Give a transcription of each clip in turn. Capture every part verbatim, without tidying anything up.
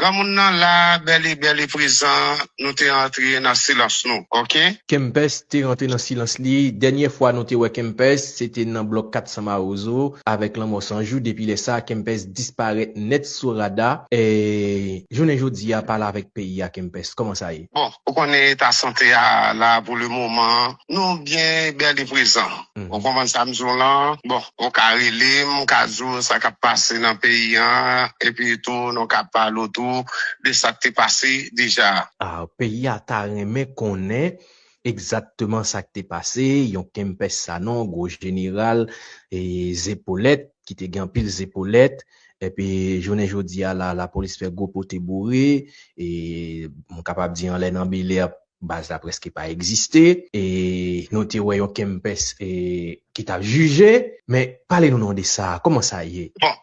Granmoun nan la, bèl e bèl e prezan, nou te antre nan silans nou, oke? Kempès te rantre nan silans li. Dènyè fwa nou te wè Kempès, se te nan blòk kat san Mawozo, avèk lanmò Sanjou. Depi lè sa, Kempès disparèt nèt sou rada. E, jounen jodi a, pale avèk peyi a, Kempès. Kòman sa ye? Bon, ou konnen eta sante a la pou le moman, nou byen bèl e prezan. Mhm. Ou konprann sa m di w lan? Bon, ou ka rele m, m ka di w sa k ap pase nan peyi an, epi tou nou ka pale w tou de sa k te pase deja. Ah, peyi a ta renmen konnen egzakteman sa k te pase, yon Kempès Sanon, gwo jeneral, e zepolèt, ki te gen anpil zepolèt, epi jounen jodi a la, lapolis fè gwo pote boure, e m kapab di anlè nan Bèlè, baz la prèske pa egziste, e nou te wè yon Kempès, e, ki t ap jije, men pale nou non de sa, kòman sa ye? Bon,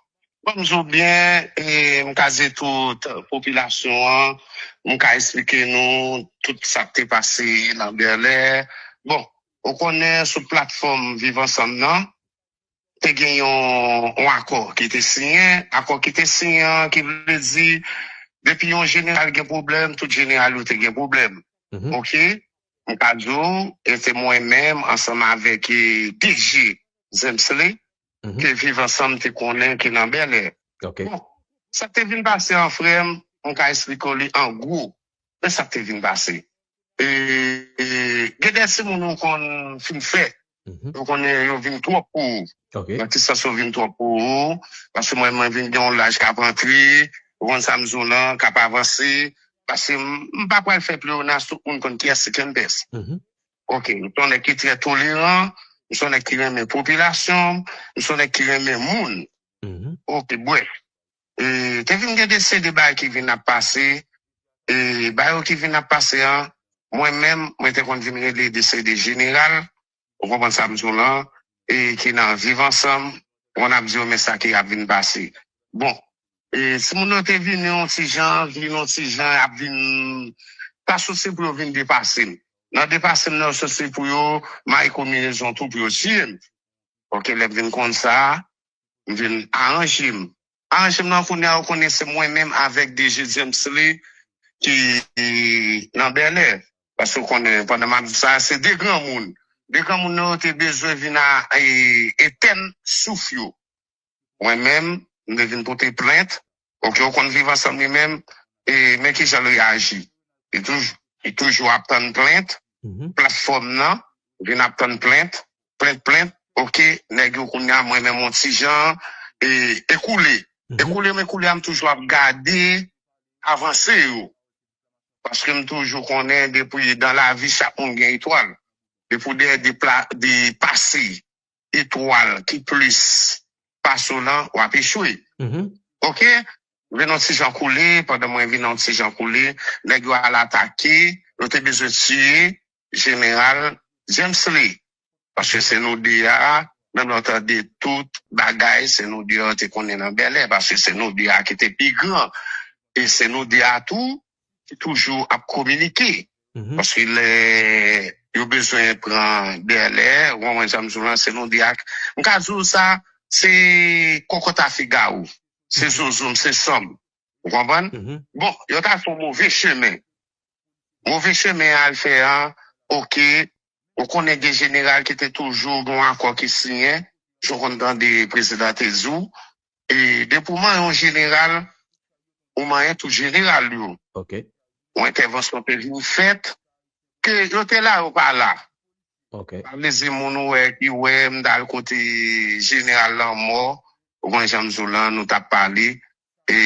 bon, m di w byen, e, m ka di tout popilasyon an, m ka esplike nou tout sa k te pase nan Bèlè. Bon, ou konnen sou platfòm Viv Ansanm nan, te gen yon, yon akò ki te siyen. Akò ki te siyen an, ki vle di, depi yon jeneral gen pwoblèm, tout jeneral yo te gen pwoblèm. Mhm. Oke? M ka di w, e se mwen menm, ansanm avèk, e, D J Zemsley, mhm, ke Viv Ansanm te konnen ki nan Bèlè. Oke. Bon, sa k te vin pase an, frè m, m ka esplike w li an gwo. Men sa k te vin pase. E, e, gen de timoun ou konn fin fè. Mhm. Ou konnen yo vin twòp pou ou. Ok. Nan ti sans yo vin twòp pou ou. Paske mwen, mwen vin gen yon laj k ap antre. Ou konn sa m di w lan, k ap avanse. Paske m, m pa pral fè pleyonas, tout moun konn kiyès se Kempès. Mhm. Ok, m se yon nèg ki trè toleran, m se yon nèg ki renmen popilasyon, m se yon nèg ki renmen moun. Mhm. Ok, brèf. E, te vin gen de seri de bagay ki vin ap pase, e, bagay yo ki vin ap pase an, mwen menm, mwen te konn vin rele de seri de jeneral, ou konprann sa m di w lan, e, ki nan Viv Ansanm, ou konn ap di yo, men sa ki ap vin pase. Bon, e, si moun yo te vini yon ti jan, vin yon ti jan, ap vin pa sou se pou yo vin depase m. Nan depase m nan, se se pou yo, mayi konbinezon tou pou yo tiye m. Ok, lè m vin konn sa, m vin aranje m. Aranje m nan kounye a, ou konnen se mwen menm avèk D J Zemsley ki nan Bèlè. Paske ou konnen, pandan m ap di sa, se de granmoun. De granmoun nan yo te bezwen vin a, e, etèn souf yo. Mwen menm, m te vin pote plent. Ok, ou konn Viv Ansanm li menm, e, men kijan l reyaji. Li toujou, li toujou ap tann plent. Mhm. Platfòm nan, vin ap tann plent, plent, plent. Ok, nèg yo kounye a, mwen menm yon ti jan, e, ekoule. Mhm. Ekoule m, ekoule a, m toujou ap gade avanse yo. Paske m toujou konnen depi dan lavi, chak moun gen etwal. Depi w dèyè de pla-, de pase etwal ki plis pase w lan, w ap echwe. Mhm. Ok? Vin yon ti jan koule, pandan mwen vin yon ti jan koule, nèg yo al atake, yo te bezwen tiye Jeneral Zemsley. Paske se nou de a, menm lè w tande tout bagay, se nou de a te konnen nan Bèlè, paske se nou de a ki te pi gran. E se nou de a tou ki toujou ap kominike. Mhm. Paske lè yo bezwen pran Bèlè, ou konprann sa m di w lan, se nou de a. M ka di w sa, se kòkòt a figa w. Se, mhm, zozo m, se san m. Ou konprann? Mhm. Bon, yo ta fè yon move chemen. Move chemen al fè an, ok, ou konnen gen jeneral ki te toujou gen yon akò ki siyen, jan w konn tande prezidan te di w. E depi w manyen yon jeneral, ou manyen tout jeneral yo. Ok. Yon entèvansyon te vin fèt, ke yo te la, yo pa la. Ok. Pa vle di moun ou wè ki wè m t al kote jeneral Lanmò, ou konn jan m di w lan, nou t ap pale. E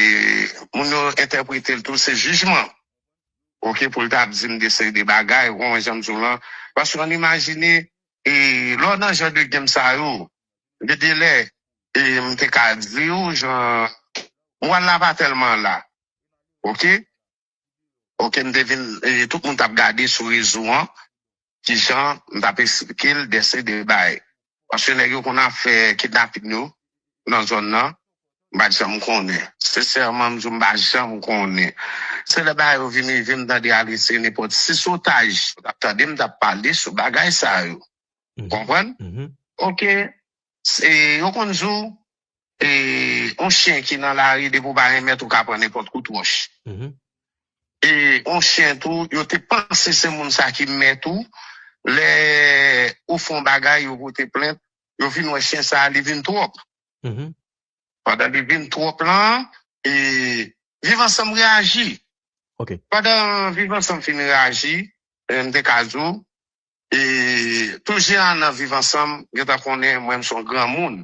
moun yo entèprete l tou, se jijman. Ok, pou l ta ap di m de seri de bagay, ou konprann jan m di w lan. Paske ann imajine, e, lè w nan jan de game sa yo, gen de lè, e, m te ka di w, jan, m wè l la pa tèlman la. Ok? Ok, m te vin, e, tout moun t ap gade sou rezo an, kijan m t ap esplike l de seri de bagay. Paske nèg yo konn ap fè kidnapin yo nan zòn nan, m pa t janm konnen. Sensèman, m di w, m pa janm konnen. Se lè bagay yo vin rive, m tande Alice, nenpòt sis otaj, m t ap tande, m t ap pale sou bagay sa yo. Mhm. Konprann? Mhm. Ok. Se, yo konn di w, e, yon chen ki nan lari, depi w pa yon mèt, ou ka pran nenpòt kout wòch. Mhm. E yon chen tou, yo te panse se moun sa ki mèt ou. Lè ou fè yon bagay, yo pote plent, yo vin wè chen sa a, li vin twòp. Mhm. Pandan li vin twòp lan, e Viv Ansanm reyaji. Ok. Pandan Viv Ansanm fin reyaji, e, m te ka di w, e, tout jeneral nan Viv Ansanm gentan konnen mwen, m se yon granmoun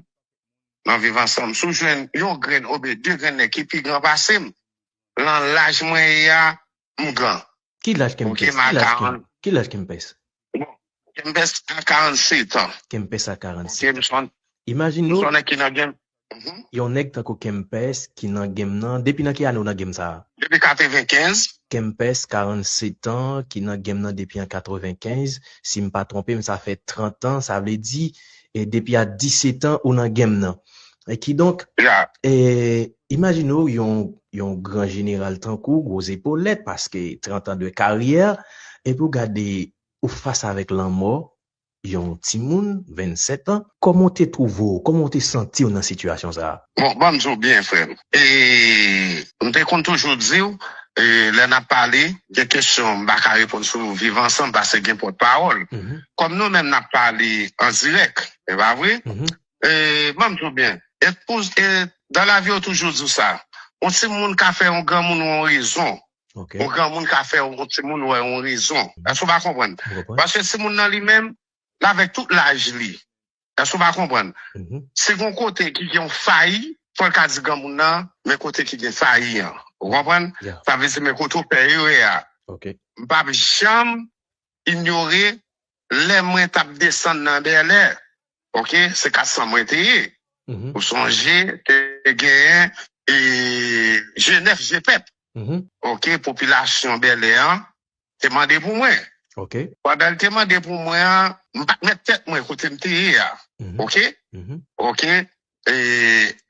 nan Viv Ansanm. Si w jwenn yon grenn oubyen de grenn nèg ki pi gran pase m, lan laj mwen ye a, m gran. Ki laj Kempès? Ki laj Kempès? Bon, Kempès a karannset an. Kempès a karannset an. Imajine w, yon nèg ki nan game, yon nèg tankou Kempès ki nan game nan. Depi nan ki ane w nan game sa a? Depi katrevenkenz. Kempès, karannset an, ki nan game nan depi an katrevenkenz. Si m pa twonpe m, sa fè trant an, sa vle di, e depi a disèt an ou nan game nan. E kidonk, e, imajine w yon, yon gran jeneral tankou w, gwo zepolèt, paske trant an de karyè, epi w gade ou fas avèk lanmò yon timoun, vennsèt an. Kòman w te twouve w? Kòman w te santi w nan sitiyasyon sa a? Bon, ban m di w byen, frè m. E, m te konn toujou di w, e, lè n ap pale, gen kesyon m pa ka reponn sou Viv Ansanm paske gen pòtpawòl. Mhm. Kòm nou menm n ap pale an dirèk, e pa vre? Mhm. E, ban m di w byen. E pou, e, dans la vie, yo toujou di w sa. Yon timoun ka fè yon granmoun wè yon rezon. Ok. Yon granmoun ka fè yon timoun wè yon rezon. Èske w pa konprann? M konprann. Paske timoun nan li menm, l avèk tout laj li. Èske w pa konprann? Mhm. Si gen yon kote ki gen yon fayi, fò l ka di granmoun nan, men kote ki gen fayi an. Ou konprann? Yeah. Sa vle di, men kote w fè erè a. Ok. M p ap janm inyore lè mwen t ap desann nan Bèlè. Ok, se kat san mwen te ye. Mhm. Ou sonje, te genyen, e, G nèf, G pèp. Mhm. Ok, popilasyon Bèlè an te mande pou mwen. Ok. Pandan l te mande pou mwen an, m pa t met tèt mwen kote m te ye a. Mhm. Ok? Mhm. Ok, e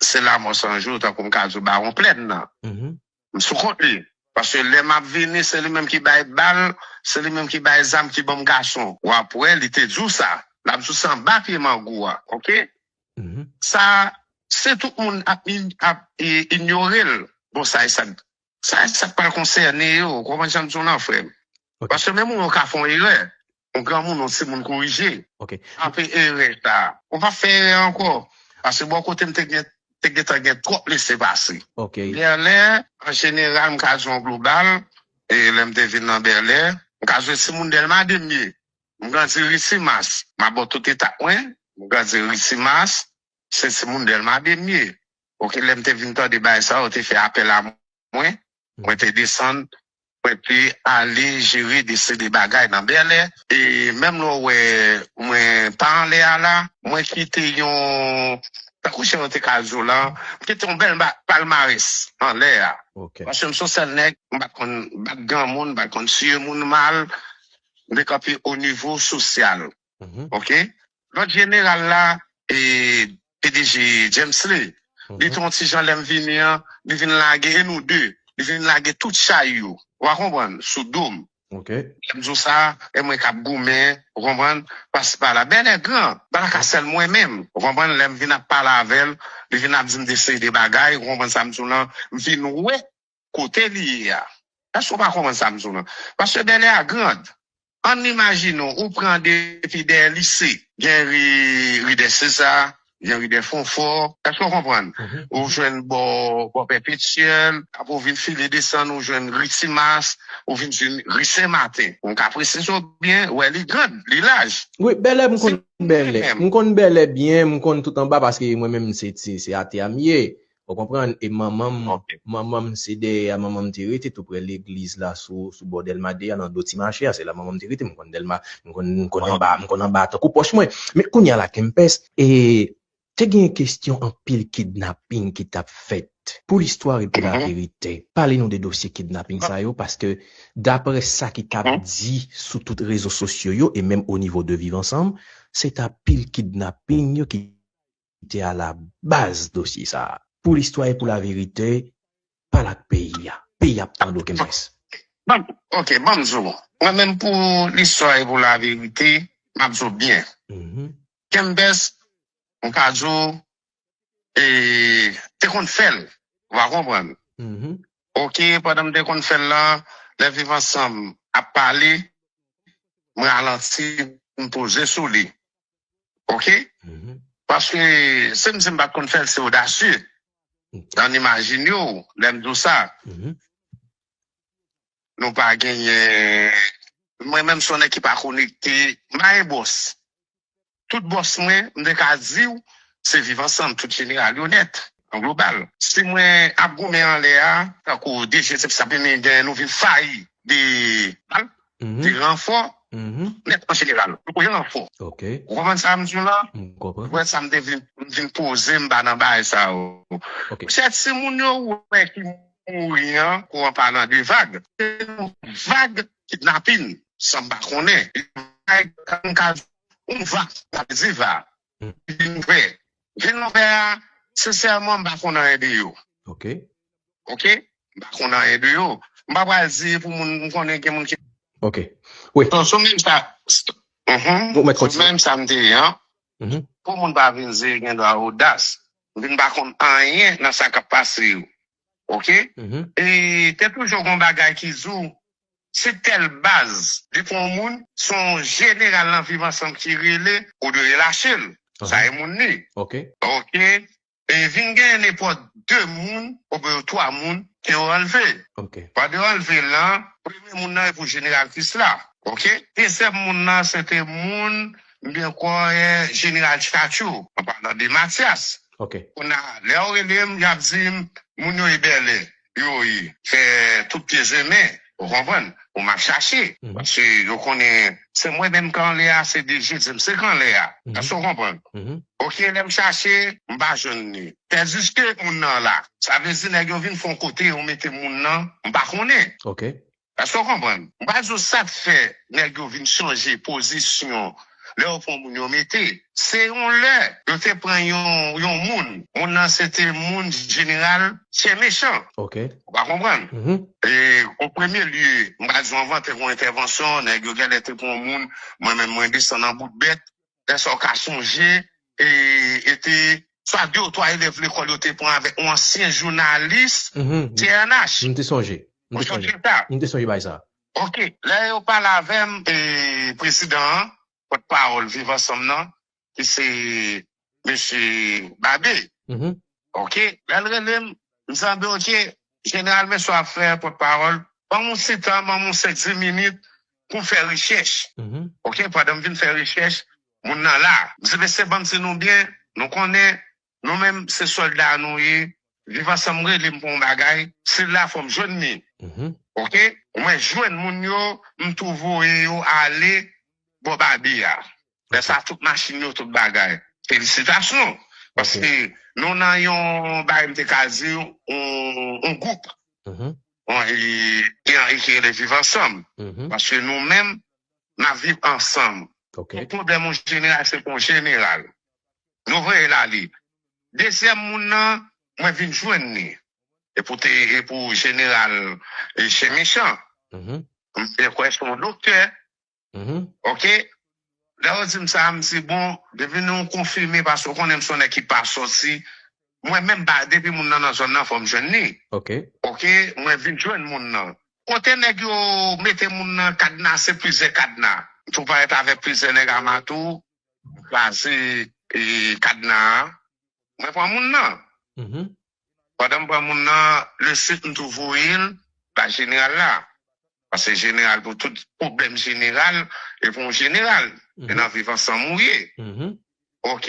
se Lanmò San Jou, tankou m ka di w, Bawon Plèn nan. Mhm. M sou kont li. Paske lè m ap vini, se li menm ki bay bal, se li menm ki bay zam, ki ban m gason. W ap wè, li te di w sa. L ap di w sa anba pye mangou a, ok? Mhm. Sa, si tout moun ap, in- ap e, inyore l, bon, sa e sa, sa e sa k pral konsène yo. Ou konprann sa m di w lan, frè m? Ok. Paske menm ou yo ka fè yon erè. Yon granmoun, yon timoun korije. Ok. Ape erè sa. Ou p ap fè erè ankò. Paske bò kote m te gen, te gentan gen twòp lese pase. Ok. Bèlè, an jeneral, m ka di w an global, e lè m te vin nan Bèlè, m ka di w se timoun Dèlma de m ye. M grandi Risimas. M ap ba w tout etap mwen. M grandi Risimas. Se timoun Dèlma de m ye. Ok, lè m te vin tande bagay sa yo, te fè apèl a mwen. Mwen te desann, mwen te ale jere de seri de bagay nan Bèlè. E menm lè w wè mwen pa anlè a la, mwen kite yon, tankou jan yo te ka di w lan, mwen kite yon bèl ba- palmarès anlè a. Ok. Paske m se yon sèl nèg, m pa t konn bat granmoun, m pa t konn tiye moun mal, m te kanpe o nivo sosyal. Mhm. Ok? Lòt jeneral la, e, P D G James Lee, li te yon ti jan lè m vini an, li vin lage, e nou de, li vin lage tout chay yo. Ou a konprann? Sou do m. Ok. Lè m di w sa, e mwen k ap goumen, ou konprann? Pase pa la. Bèlè gran, pa la ka sèl mwen menm. Ou konprann? Lè m vin ap pale avè l, li vin ap di m de seri de bagay, ou konprann sa m di w lan? M vin wè kote li ye a. Èske w pa konprann sa m di w lan? Paske Bèlè a grand. Ann imajine w, ou pran depi dèyè lise, gen ri, ri dè Seza, gen ri dè Fonfò. Èske w konprann? Mhm. Ou jwenn bò, bò Pèpetyèl, apre w vin file desann, ou jwenn ri Timas, ou vin jwenn ri Senmaten. Ou ka presize w byen, wè li grand, li laj. Wi, Bèlè, m konn Bèlè. M konn Bèlè byen, m konn tout anba paske mwen menm se, se, se ate a m ye. Ou konprann? E manman m, ok, manman m se dèyè a manman m te rete tou prè legliz la sou, sou bò Dèlma de a, nan do ti mache a, se la manman m te rete. M konn Dèlma, m konn, m konn anba, m konn anba a tankou pòch mwen. Men kounye a la, Kempès, e te gen kesyon anpil kidnaping ki t ap fèt. Pou listwa e pou laverite, pale nou de dosye kidnaping sa yo, paske daprè sa ki t ap di sou tout rezo sosyo yo, e menm o nivo de Viv Ansanm, se t anpil kidnaping yo ki te alabaz dosye sa a. Pou listwa e pou laverite, pale ak peyi a. Peyi a ap tande w, Kempès. Ban, ok, ban m di w. Mwen menm, pou listwa e pou laverite, m ap di w byen. Mhm. Kempès, m ka di w, e, te konn fè l. Ou pa konprann. Mhm. Ok, pandan m te konn fè l lan, lè Viv Ansanm ap pale, m ralanti, m poze sou li. Ok? Paske si m di m pa t konn fè l, se odasye. Ann imajine w, lè m di w sa. Nou pa genyen. Mwen menm se yon nèg ki pa konekte. M pa gen bòs. Tout bòs mwen, m te ka di w, se Viv Ansanm, tout jeneral yo nèt, an global. Si mwen ap goumen anlè a, tankou D G, se sa, epi nou vin fayi de bal, de ranfò, nèt an jeneral. Nou gen ranfò. Ou konprann sa m di w la? Ou wè sa m te vin, m vin poze, m pa nan bagay sa yo. Chè timoun yo ou wè ki mouri an, an palan de vag. Se yon vag kidnapin, san m pa konnen. Vag, m ka di, yon va, sa vle di va. Vin ouvè. Vin ouvè a, sensèman, m pa konn anyen de yo. Ok. Ok? M pa konn anyen de yo. M pa pral di pou moun, m konnen gen moun ki. Ok. Wi. Sou menm sa. Ou mèt kontinye. Sou menm sa m te ye an. Pou moun pa vin di gen dwa odas. M vin pa konn anyen nan sa k ap pase yo. Ok? E te toujou gon bagay ki di w, se tèl baz, li pran yon moun, se yon jeneral nan Viv Ansanm ki rele, ou dwe relache l. Sa e moun li. Ok. Ok? E vin gen nenpòt de moun, oubyen twa moun, ke yo anlve. Ok. Pandan yo anlve l lan, premye moun nan e pou jeneral Krisla. Ok? Dezyèm moun nan, se te moun, m byen kwè, jeneral Tchatcho. An palan de Matyas. Ok. Kounye a, lè yo rele m, y ap di m, moun yo e bèlè. Yo ye fè tout pye zemen, ou konprann? Pou m ap chache. Paske yo konnen se mwen menm k anlè a, se D G di m se k anlè a. Èske w konprann? Ok, lè m chache, m pa jwenn li. Tèdiske moun nan la. Sa vle di nèg yo vin fè yon kote, yo mete moun nan, m pa konnen. Ok. Èske w konprann? M pa di w sa k fè nèg yo vin chanje pozisyon lè yo pran moun yo mete. Se yon lè yo te pran yon, yon moun. Moun nan se te moun jeneral Tchè Mechan. Ok. Ou pa konprann? E, o premye lye, m pa di w anvan te gon entèvansyon, nèg yo genlè te pran moun, mwen menm mwen desann an bout bèt, lè sa w ka sonje, e, e te swa de ou twa elèv lekòl yo te pran avèk yon ansyen jounalis T N H. M te sonje. M te sonje. Ou sonje sa? M te sonje bay sa. Ok, lè yo pale avè m, e, prezidan an, pòtpawòl Viv Ansanm nan, ki se mesye Babe. Ok, lè l rele m, m di, "Babe, ok, jeneral, men sa w ap fè, pòtpawòl, ban m yon ti tan, ban m yon senk, dis minit pou m fè rechèch." Ok, pandan m vin fè rechèch, moun nan la. M di, "Mesye, ban m di nou byen, nou konnen, nou menm, se sòlda nou ye, Viv Ansanm rele m pou yon bagay, si l la, fò m jwenn li." Ok, mwen jwenn moun yo, m tou voye yo ale bò Babe a. Lè sa, tout machin yo, tout bagay. Felisitasyon. Paske nou nan yon bagay, m te ka di, yon, yon gwoup. Yon, e, e, e ki rele Viv Ansanm. Paske nou menm, n ap viv ansanm. Ok. Yon pwoblèm yon jeneral, se pou yon jeneral. Nou voye l ale. Dezyèm moun nan, mwen vin jwenn li. E pou te, e pou jeneral, e, Tchè Mechan. M te kwè se yon doktè. Ok? Lè yo di m sa, m di, "Bon, depi nou konfime, paske w konnen m se yon nèg ki pa sòti, mwen menm, ba, depi moun nan nan zòn nan, fò m jwenn li." Ok. Ok, mwen vin jwenn moun nan. Kote nèg yo mete moun nan kadna, se plizyè kadna. M tou parèt avèk plizyè nèg amato, kraze, e, kadna a. Mwen pran moun nan. Pandan m pran moun nan, le suite m tou voye l ba jeneral la. Paske jeneral pou tout pwoblèm jeneral, e pou yon jeneral, e nan Viv Ansanm ou ye. Ok?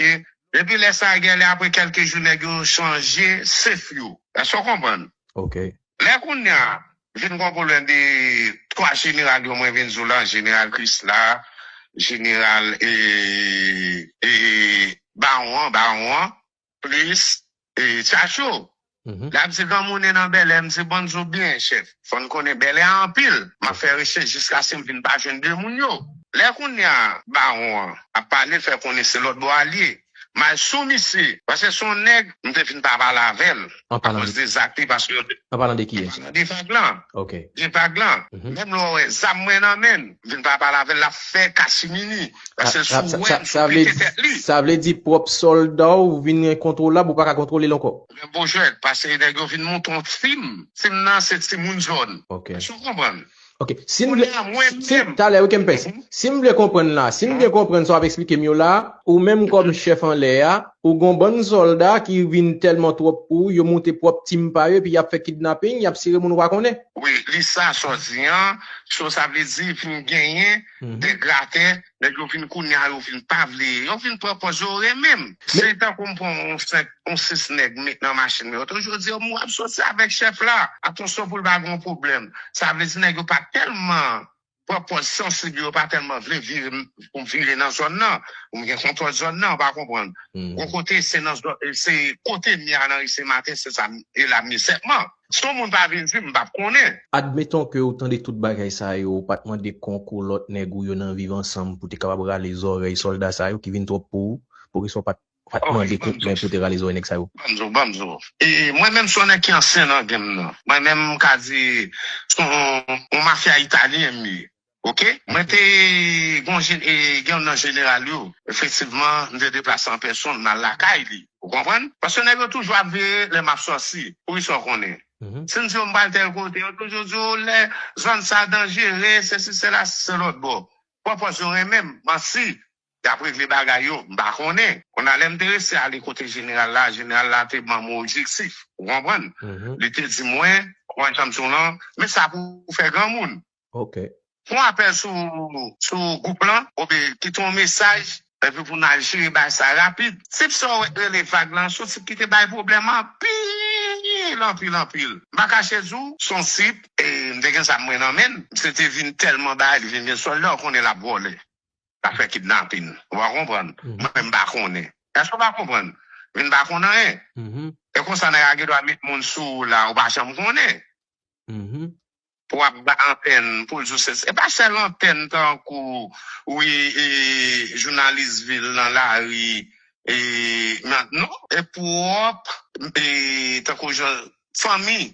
Depi lè sa, genlè apre kèlke jou, nèg yo chanje chèf yo. Èske w konprann? Ok. Lè kounye a, vin gon pwoblèm de twa jeneral yo, mwen vin di w la, jeneral Krisla, jeneral, e, e, bawon an, bawon an, plis, e, Tchatcho. L ap di, "Granmoun nan bèlè." M di, "Ban m di w byen, chèf. Fò n konnen bèlè a anpil." M ap fè rechèch jiskaske m vin pa jwenn de moun yo. Lè kounye a, bawon an ap pale, l fè konnen se lòt bò a l ye. M al sou misye. Paske se yon nèg, m te fin pa pale avè l. Akoz de zak li, paske yo te. An palan de kiyès? De vag lan. Ok. De vag lan. Menm lè w wè zam mwen nan men l, m vin pa pale avè l, l ap fè kasimini. Paske sou wè m sou pete tèt li. Sa vle di pwòp sòlda w vin enkontwolab, ou pa ka kontwole l ankò. Menm bojwèt, paske nèg yo vin monte yon fim. Fim nan se timoun zòn. Ok. Èske w konprann? Ok, si m vle, si, talè, wi, Kempès, si m vle konprann la, si m byen konprann sa w ap eksplike m yo la, ou menm kòm chèf anlè a, ou gon bann sòlda ki vin tèlman twòp pou ou, yo moute pwòp tim pa yo, epi y ap fè kidnaping, y ap sere moun ou pa konnen. Wi, li sa sa w di an, so sa vle di vin genyen de gratè, nèg yo vin kounye a, yo vin pa vle, yo vin pran pòz yo renmen m. Se tankou m pran yon senk yon sis nèg met nan machin mwen. Otan jodi a, mwen ap soti avèk chèf la. Atansyon pou l pa gen yon pwoblèm. Sa vle di nèg yo pa tèlman pran pòz sansib yo, yo pa tèlman vle vire pou m vire nan zòn nan. Pou m gen kontwòl zòn nan, ou pa konprann. Yon kote se nan zòn, se kote m ye a nan ri Sen Maten, se sa m ye la m ye sètman. Si yon moun pa vin di m, m p ap konnen. Admeton ke ou tande tout bagay sa yo, ou pa t mande konkou lòt nèg ou yo nan Viv Ansanm pou te kapab rale zòrèy sòlda sa yo ki vin twòp pou ou, poukisa w pa t pa t mande kout men pou te rale zòrèy nèg sa yo. Ban m di w, ban m di w. E mwen menm se yon nèg ki ansyen nan game nan. Mwen menm m ka di se yon, yon mafya italyen m ye. Ok? Mwen te gon gen yon nan jeneral yo. Efektivman, m te deplase an pèsonn, m al lakay li. Ou konprann? Paske nèg yo toujou ap veye lè m ap sòti. Poukisa w konnen? Si m di yo m pral tèl kote, yo toujou di w lè zòn sa danjere, sesi, sela, se lòt bò. Pwòpòz yo renmen m, manti. Y ap regle bagay yo, m pa konnen. Kounye a lè m te resi ale kote jeneral la, jeneral la te ban m yon objektif. Ou konprann? Li te di mwen, ou konprann jan m di w lan, men sa pou w fè granmoun. Ok. Fè yon apèl sou, sou gwoup lan, oubyen kite yon mesaj, epi pou n al jere bagay sa rapid. Tip sa w wè k rele Vag lan, se yon tip ki te bay pwoblèm anpil, anpil, anpil. M pa kache di w, se yon tip, e m te gen zam mwen nan men l, misye te vin tèlman bagay, li vin gen sòlda, w konnen l ap vòlè. L ap fè kidnapin. Ou pa konprann? Mwen menm m pa konnen. Èske w pa konprann? Vin pa konn anyen. E konsa nèg la gen dwa met moun sou ou la, ou pa janm konnen. Pou w ap ba antèn, pou l di w se, e pa sèl antèn tankou, wi, e, jounalis vil nan lari, e, nan, non, e pwòp, e, tankou jan, fanmi,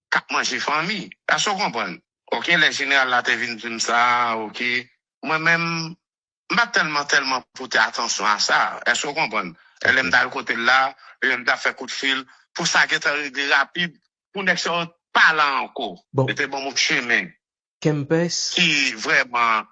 k ap manje fanmi. Èske w konprann? Ok, lè jeneral la te vin di m sa, ok, mwen menm, m pa t tèlman, tèlman pote atansyon a sa. Èske w konprann? E lè m t al kote l la, e m t ap fè kout fil, pou sa gentan regle rapid, pou nèg sa yo pa la ankò. Yo te ban m yon chemen Kempès. Ki vrèman